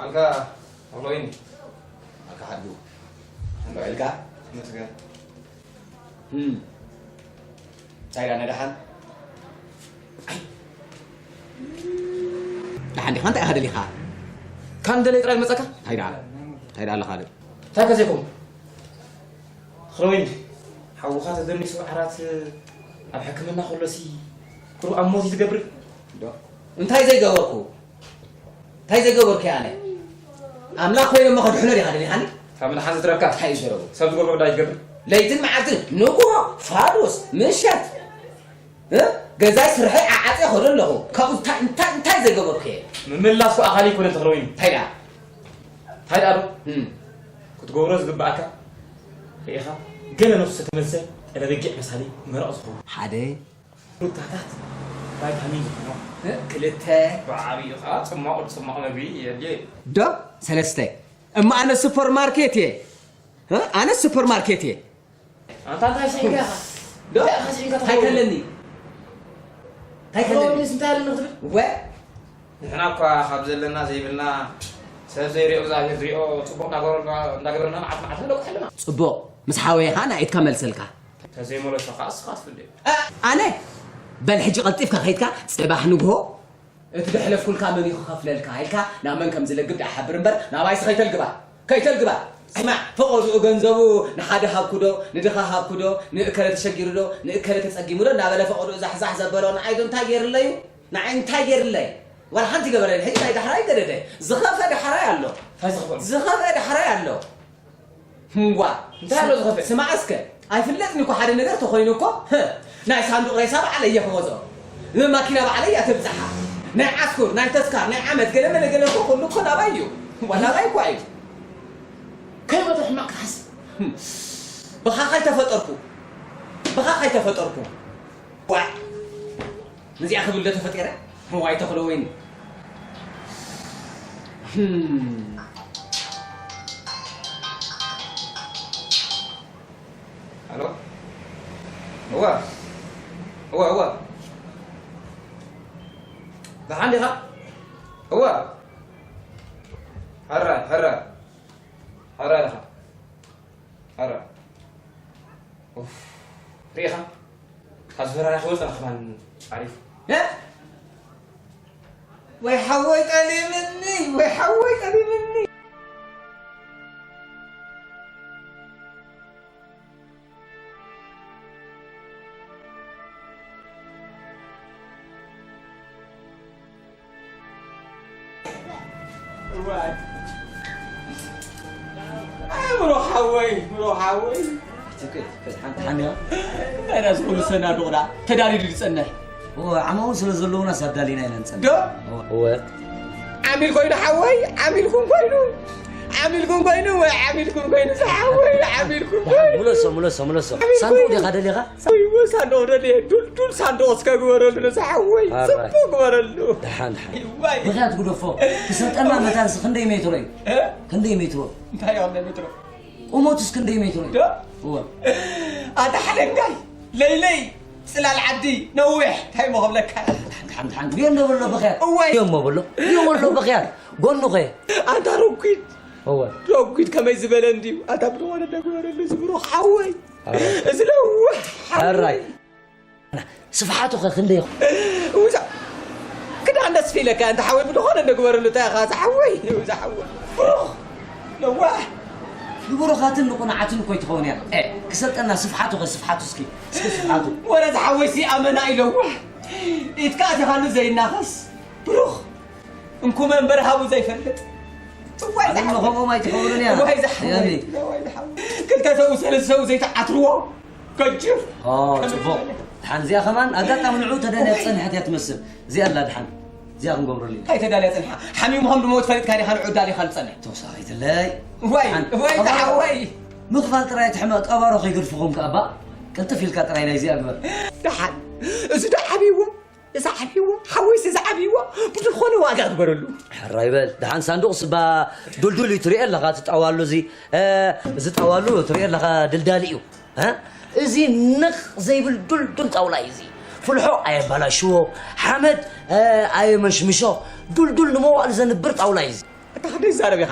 ኣልካ ኣሎይን ኣልካ ሓዱ እንዶ ኢልካ መስገን እንታይ ኢላ ነደሓን ደሓን ዲኻ እንታይ ኢኻ ደሊኻ ካብ ደለይ ጥራይ መጸካ እንታይ ደኣ እንታይ ደኣ ኣለኻ እንታይ ከዘይኩም ክሎይን ሓውኻ ተደኒሱ ዓራት ኣብ ሕክምና ከሎሲ ኩሩ ኣብ ሞት ትገብር እንታይ ዘይገበርኩ እንታይ ዘይገበርኩ ኣነ ኣምላኽ ኮይኑ እሞ ከድሕኖ ዲኻ ደሊኻኒ ካብ ምድሓን ዝትረፍካ እንታይ እዩ ዝረቡ ሰብ ዝገብሮ ዳ ይገብር ለይትን መዓልትን ንጉሆ ፋዱስ ምሸት እ? ገዛይ ስርሐይ ዓዓፀ ከዶ ኣለኹ ካብኡ እንታይ እንታይ እንታይ ዘይገበርኩ እየ ምምላስ እኮ ኣኻሊ ይኮነ ተኽለወይኒ እንታይ ደኣ እንታይ ደኣ ዶ እም፣ ክትገብሮ ዝግባኣካ ርኢኻ ገለ ነፍሱ ተመልሰ ጠለበጊዕ መሳሊ መረቕ ዝኾኑ ሓደ ሩታታት ቫይታሚን ዝኾኑ እ፣ ክልተ ብዓብዩ ከዓ ፅማቑ ፅማቕ መግቢ የድልዮ እዩ ዶ ሰለስተ እማ ኣነ ሱፐርማርኬት እየ እ፣ ኣነ ሱፐርማርኬት እየ ኣንታ እንታይ ስዒንካ ኢኻ? ዶ እንታይ ኢኻ ስዒንካ እንታይ ትኸውን? ከለኒ? እንታይ ከለኒ? ትኸውን ምስ እንታይ ኣለኒ ክትብል? ወ ንሕና እኳ ካብ ዘለና ዘይብልና ሰብ ዘይሪኦ እግዚኣብሔር ዝሪኦ ፅቡቕ እናገበረልና እንዳገበረልና መዓልቲ መዓልቲ ንለቁሕ ኣለና። ፅቡቕ ምስ ሓወየኻ ናይ ኢድካ መልሰልካ። ተዘይመለሶ ከዓ እስኻ ትፍልጥ። እ፣ ኣነ በል ሕጂ ቀልጢፍካ ከይድካ ፅባሕ ንግሆ እቲ ደሕለፍኩልካ መን እዩ ክኸፍለልካ ኢልካ ናብ መን ከም ዝለግብ ደኣ ሓብር እምበር ናባይሲ ከይተልግባ ከይተልግባ ስማዕ ፈቐድኡ ገንዘቡ ንሓደ ሃብኩዶ ንድኻ ሃብኩዶ ንእከለ ተሸጊሩዶ ንእከለ ተጸጊሙዶ እናበለ ፈቐድኡ ዛሕዛሕ ዘበሎ ንዓይዶ እንታይ ገይርለዩ ንዓይ እንታይ ገይርለይ ዋላ ሓንቲ ገበረ ሕጂ ናይ ዳሕራይ ገደደ ዝኸፈ ዳሕራይ ኣሎ እንታይ ዝኽፈል ዝኸፈ ዳሕራይ ኣሎ ህዋ እንታይ ኣሎ ዝኸፍእ? ስማዕ እስከ ኣይፍለጥን እኮ ሓደ ነገር ተኾይኑ እኮ ህእ፣ ናይ ሳንዱቕ ሬሳ ባዕለይ እየ ክገዝኦ ማኪና ባዕለይ እያ ተብዝሓ ናይ ዓስኩር ናይ ተስካር ናይ ዓመት ገለ መለ ገለ እኮ ኩሉ እኮ ናባይ እዩ ዋ ናባይ እኳ እዩ ከይሞተ ሕማቕ ክሓስብ ብኻ ከይተፈጠርኩ ብኻ ከይተፈጠርኩ ዋ ነዚኣ ክብል ዶ ተፈጢረ ዋይ ተኽሎ ወይኒ ኣሎ እዋ እዋ እዋ ደሓን ዲኻ እዋ ሕራይ ሕራይ ሕራይ ዲኻ ሕራይ ሪኢኻ ካብ ዝፈራርያ ክወፅና ከማን ዓሪፉ ወይ ሓወይ ጠሊምኒ ወይ ሓወይ ጠሊምኒ ምሮ ሓወይ ምሮ ሓወይ ትክል ትክል ሓንቲ ሓሚያ ናይና ዝኩሉ ሰናዱቕ ዳ ተዳሊሉ ዝጸንሕ ዓማውን ስለ ዘለውና ሳዳሊና ኢና ንጸንሕ ዶ እወ ዓሚል ኮይኑ ሓወይ ዓሚልኩም ኮይኑ ዓሚልኩም ኮይኑ ወይ ዓሚልኩም ኮይኑ ዝሓወይ ዓሚልኩም ኮይኑ ምለሶ ምለሶ ምለሶ ሳንዱቕ ዲኻ ደሊኻ ወይ ሳንዱቕ ደልየ ዱልዱል ሳንዱቕ እስከ ግበረሉ ነዚ ሓወይ ጽቡቕ ግበረሉ ደሓን ደሓን ዋይ ምኽንያት ግደፎ ክሰልጠና መታንስ ክንደይ ሜትሮ እዩ ክንደይ ሜትሮ እንታይ እዮም ሜትሮ ቁመቱስ ክንደይ ሜትሮ እዩ እወ ኣታ ሓደንጋይ ለይለይ ጽላል ዓዲ ነዊሕ እንታይ ሞ ክብለካ ሓንቲ ሓንቲ ጌር ነበሎ ብኽያት እወ እዮም ሞ በሎ እዮም በሎ ብኽያት ጎኑ ኸ ኣንታ ረጒድ እወ ረጒድ ከመይ ዝበለ እንድዩ ኣታ ብድኾነ ደግበረሉ ዝብሩ ሓወይ እዚ ነዊሕ ሓራይ ስፍሓቱ ኸ ክንደይ ይኹን ውዛ ክዳን ደስ ፊለካ እንተ ሓወይ ብድኾነ ደግበረሉ እንታይ ኢኻ ዝሓወይ ውዛ ሓወይ ብሩኽ ነዋሕ ንብሩኻትን ንቁናዓትን እኮ ይትኸውን እያ ክሰልጠና ስፍሓቱ ኸ ስፍሓቱ እስኪ እስኪ ስፍሓቱ ወረ ዝሓወይ ሲ ኣመና ኢለዋ ኢትካ ኣቲኻሉ ዘይናኸስ ብሩኽ እንኩመ እምበር ሃቡ ዘይፈልጥ እዋይ ዝሓወይ ከምኦም ኣይትኸውሉን እያ እዋይ ዝሓወይ እዋይ ዝሓወይ ክልተ ሰው ሰለስተ ሰው ዘይተዓትርዎ ገጅፍ ጽቡቕ ድሓን እዚኣ ከማን ኣጋጣሚ ንዑ ተዳልያ ዝጸንሐት እያ ትመስል እዚኣ ኣላ ድሓን እዚኣ ክንገብረሉ እዩ እንታይ ተዳልያ ጸንሓ ሓሚሙ ከም ድመውት ፈሊጥካ ዲኻ ንዑ ዳሊኻ ዝጸንሕ ተወሳኺትለይ እዋይ እዋይ ዝሓወይ ምኽፋል ጥራይ ትሕመቕ ቀባሮ ከይገድፍኹም ከኣባ ቅልጥፍ ኢልካ ጥራይ ናይዚኣ ግበር ደሓን እዚ ዶ ዓብይዎ እዛ ዓብይዋ ሓወይሲ እዛ ዓብይዋ ብዝኾነ ዋጋ ግበረሉ ሕራይ በል ደሓን ሳንዱቕ ስባ ዱልዱል እዩ ትሪኦ ኣለኻ እቲ ጣዋሉ እዚ እዚ ጣዋሉ ትሪኦ ኣለኻ ድልዳሊ እዩ እዚ ንቕ ዘይብል ዱልዱል ጣውላ እዩ እዚ ፍልሖ ኣየባላሽዎ ሓመድ ኣየመሽምሾ ዱልዱል ንመዋእሉ ዘንብር ጣውላ እዩ እዚ እንታይ ክትዛረብ ኢኻ?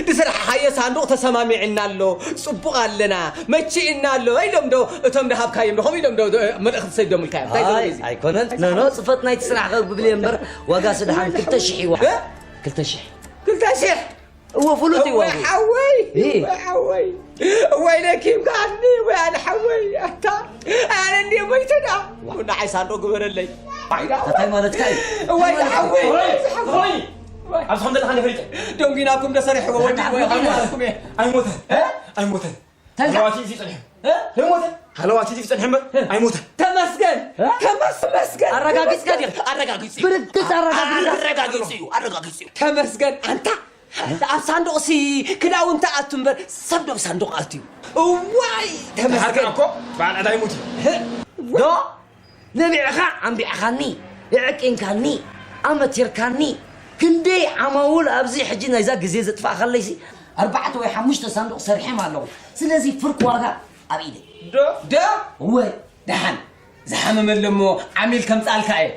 ድስራሕ ሓየ ሳንዱቕ ተሰማሚዕና ኣሎ፣ ጽቡቕ ኣለና፣ መቺእና ኣሎ ኢሎም ዶ እቶም ድሃብካዮም ዶ ከምኡ ኢሎም ዶ መልእኽቲ ሰዲዶምልካ እዮም? እንታይ ዘርኢ እዚ? ኣይኮነን። ኖ፣ ኖ፣ ጽፈት ናይቲ ስራሕ ከብብል እየ እምበር፣ ዋጋ ስድሓን ክልተ ሽሕ እዩ። እ? ክልተ ሽሕ። ክልተ ሽሕ? እወ፣ ፍሉጥ እዩ እወ፣ ዋግኡ። ሓወይ፣ እ። እወ፣ ሓወይ። እወይ፣ ለኪም ከኣኒ፣ እወ፣ ኣነ ሓወይ፣ ኣታ፣ ኣነ እንድየ ሞይተ ደኣ። ዋ። ንዓይ ሳንዱቕ ግበረለይ። እንታይ ማለትካ እዩ? እወይ፣ እንታይ ማለትካ ሓወይ፣ እዩ? እወይ፣ ሓወይ። ኣብዚ ከም ዘለኻ ንፈልጥ። ደንጊናኩም ዶ ሰሪሕዎ? ወዲ፣ እወ፣ ኣይሞተን። ኣይሞተን። እ? ኣይሞተን። ተንካ። ሃለዋት እዩ ጸኒሑ። እ? ኣይሞተን። ሃለዋት እዩ ጸኒሑ እምበር፣ እ? ኣይሞተን። ተመስገን። እ? ተመስገን። ኣረጋጊጽካ ዲኻ? ኣረጋጊጽ እዩ። ብርግጽ ኣረጋጊጽ። ኣረጋጊጽ እዩ። ኣረጋጊጽ እዩ። ተመስገን። ኣንታ፣ ኣብ ሳንዱቕ ሲ ክዳውንቲ ኣቱ እምበር፣ ሰብ ዶ ኣብ ሳንዱቕ ኣትዩ? እዋይ፣ ተመስገን። ተሓርቃ እኮ፣ በዓል ዕዳ ይሙት እዩ። እ? ዶ? ነቢዕኻ ኣንቢዕኻኒ፣ የዕቂንካኒ፣ ኣመቲርካኒ። ክንደይ ዓማውል ኣብዚ ሕጂ ናይዛ ግዜ ዘጥፋእካለይሲ፣ ኣርባዕተ ወይ ሓሙሽተ ሳንዱቕ ሰሪሖም ኣለዉ። ስለዚ ፍርቂ ዋጋ ኣብ ኢደይ። ዶ? ዶ? እወ፣ ደሓን። ዝሓመመ ኣለሞ ዓሚል ከምጽኣልካ እየ።